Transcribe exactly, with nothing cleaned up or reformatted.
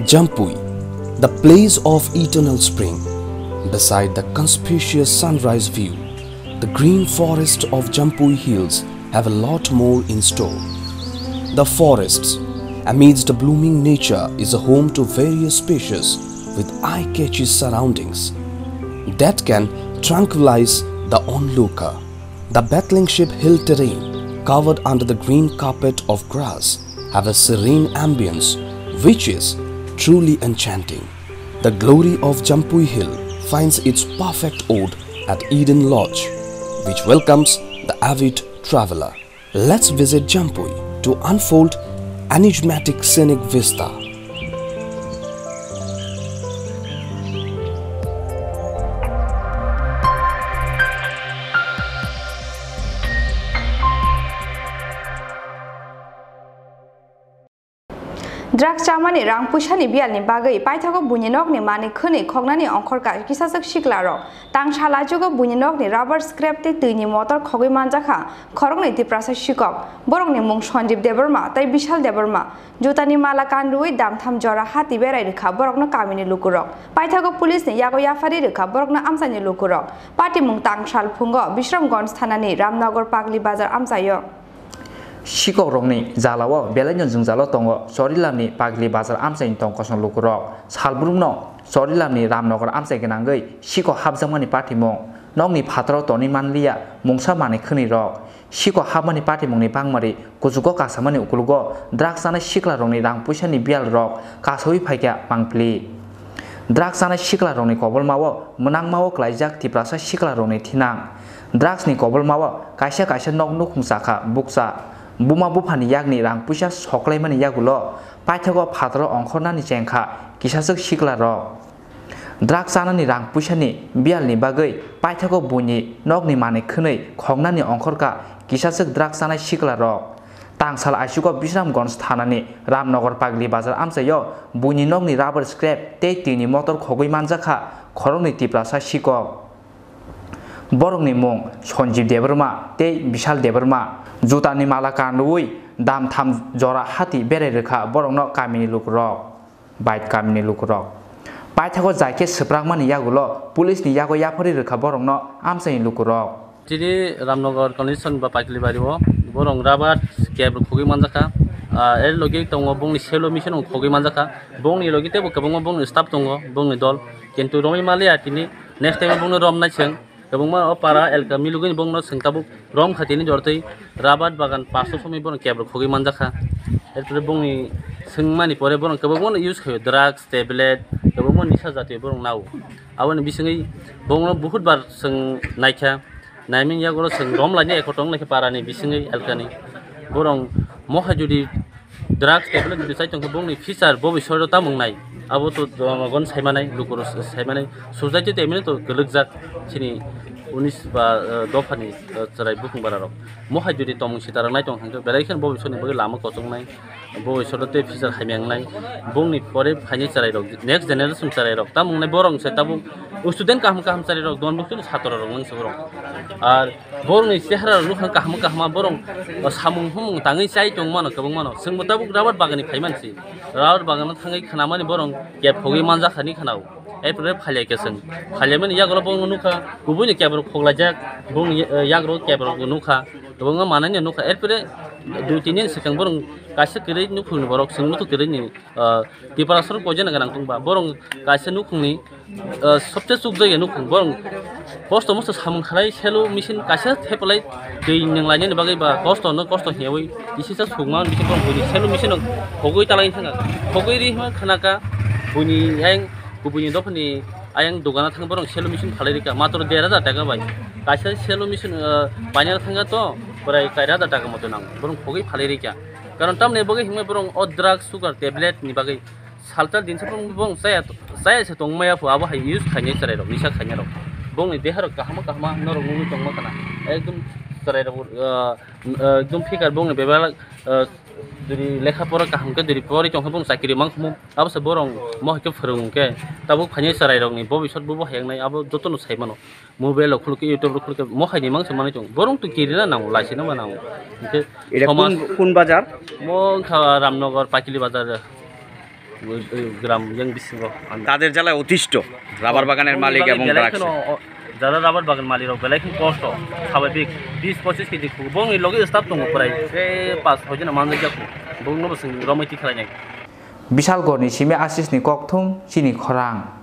Jampui, the place of eternal spring. Beside the conspicuous sunrise view, the green forest of Jampui Hills have a lot more in store. The forests, amidst the blooming nature, is a home to various species with eye-catchy surroundings that can tranquilize the onlooker. The battling sheep hill terrain, covered under the green carpet of grass, have a serene ambience which is truly enchanting. The glory of Jampui Hill finds its perfect ode at Eden Lodge, which welcomes the avid traveler. Let's visit Jampui to unfold enigmatic scenic vista. Drugs chamani rang puisani biyalni bagwi paithago buini nokni manwi khwnwi khoknani ongkhorkha kisaswk siklarok. Tang sal achugo buini nokni rubber scrap tei twini motor khogwi manjakha khoroknwi Tiprasa sikok. Borokni mung Sanjib Debbarma tei Bishal Debbarma. Jutani mala kanrwi damtham jora hati berai rwkha borokno kamini lukurok. Paithago police ni yago yapharwi rwkha borokno amchaini lukurok. Patimung tang sal phungo Bishramganj thanani Ramnagar Pagli Bazar amchaio. Sikokrokni jalao belaino jwngjalo tongo Chorilamni Pagli Bazar amchaini tongkosong lukurok. Salbrumno Chorilamni Ramnagar amchai gwnangwi sikok hapjakmani patimung, nokni phataro tonwi manliya mungsa manwi khwnwirok. Sikok hapmani patimungni bangmari kuchugo kasamani ukulugo drugs chanai siklarokni rang puisani biyalrok kasaui phaikha mangpili. Drugs chanai siklarokni kobolmao mwnangmao klaijak Tiprasa siklarokni thinang. Drugsni kobolmao kaisa kaisa nok nukhung chakha bukcha. Buma buphani yakni rang puisa soklaimani yagulo paithago phataro ongkhornani chengkha kisaswk siklarok. Drugs chanani rang puisani biyalni bagwi paithago buini nokni manwi khwnwi khoknani ongkhorkha kisaswk drugs chanai siklarok. Tangsal aisugo Bishramganj thanani Ramnagar Pagli Bazar amchaio buini nokni rubber scrap tei twini motor khogwi manjakha khoroknwi Tiprasa sikok. Borokni mung Sanjib Debbarma tei Bishal Debbarma. Jutani mala kanrwi damtham jora hati berai rwkha borokno kamini lukurok. Bike kamini lukurok. Paithago jai khe swprakmani yagulo police ni yago yapharwi rwkha borokno amchaini lukurok. Chini Ramnagar condition ba Paikli bari o borok rubber cab rok khogwi manjakha. Ah, er logi tongo bongni selo machine rok khogwi manjakha. Bongni logi tebo kwbangma bongni staff tongo, bongni dol. Kintu romwi maliya tini next time bongni rom nai chwng. Kwbangma o para elka milugwini bongno chwng tabuk rom kha tini jortwi rubber bagan paso somoi bono kebro khogwi manjakha. Erpore bongni swngmani pore bono kwbangmano use khaio, drugs, tablet, kwbangma nisa jatiyo borok nao. Aboni bisingwi bongno buhut bar chwng naikha, naimani yagulo chwng rom lainai ekho tong naikha parani bisingwi elkani. Borok mohai jodi drugs tablet jodi chai tongkhe bongni future bobiswt o tamung nai. Abo to jamagon saimanai, lukurok saimanai. Society to emini to kwlwkjak chini unis ba, eh, dophani, eh, chwrai bukhung bararok. Mohai jodi tomung sitarok nai tong hwnkhe belai kheno bobiswtni bagwi lama kochoknai. Bobiswt o tei future hamya wngnai. Bongni pore phainai chwrairok, next generation chwrairok. Tamung nai borok se tabuk student kaham kaham chwrairok, don bukchuni satrorok wngse borok. Ar Borokni chehara rok nukha kaham kaham, borok samung humung tangwi chai tong mano, kwbang mano. Chwngbo tabuk rubber bagan ni phai mansi. Rubber bagan o thangwi khwnamani borok kep khogwi manjakha ni khwnao. Erpore phalya khe chwng. Phalyamani yagulo borok nukha, kubui ni kep rok khoklaijak, borok ni, eh, yagulo kep rok nukha. Kwbangma manani nukha. Erpore dui tin din swkang borok kaisa kwrwi nukhungni borok chwng muitu kwrwi ni, ah, Tiprasarok poijana gwnang tongba. Borok kaisa nukhungni, ah, sobse chukjakya nukhung. Borok kosto mosto samung khalai selo machine kaisa thepalai twi nanglainani bagwi ba kosto no kosto hiyawi isisa sukma machine borok buini selo machine no khogwi talai thangkha. Khogwi ri hwnma khanaka buini ayang kubuini dophani ayang dogana thang borok selo machine phalai rikha. Matro der hajar taka bai kaisa selo machine, ah, paina thangkha to prai kairai hajar taka moto nang borok khogwi phalai rikha. Karon tamni bagwi hwnma borok o drugs, sugar, tablet ni bagwi saltal din saphang bong chaya, chaya se tongmaya pho abo hai use khainai chwrairok, nisa khainai rok. Bongni deha rok kahama kahama norok nugwi tongma khana. Ekdom chwrairok, ah, ah, ekdom phikar bongni bebak, ah, jodi lekha pora kaham khe jodi pori tongkhe bong chakri mang khumu. Abo se borok mohai khe phwrwng khe tabuk phainai chwrairokni bobiswt bo bo hayaknai abo jotono sai mano. Mobile rok khulukhe, YouTube rok khulukhe, mohai ni mangsa manwi tongo. Borok to kirina nango, laisina ma nango. Hwnkhe Ere somaj kun, kun bazar? Mo wngkha Ramnagar, Paikili bazar. গ্রাম ইয়াং বিসিংহ। তাদের জ্বালায় অতিষ্ঠ রাবার বাগানের মালিক এবং belai গ্রাহক। Kheno, o, যারা রাবার বাগান মালিক rock belai kheno কষ্ট, স্বাভাবিক বিশ পঁচিশ কেজি খুব, এবং এই লগে স্টাফ দङ প্রায়, এই পাঁচ ছয় জন মানুষ যাকো, বংনো বসে রমাই ঠিক খেলা নাই। Bishalgarhni simi Ashisni kokthum chini khorang.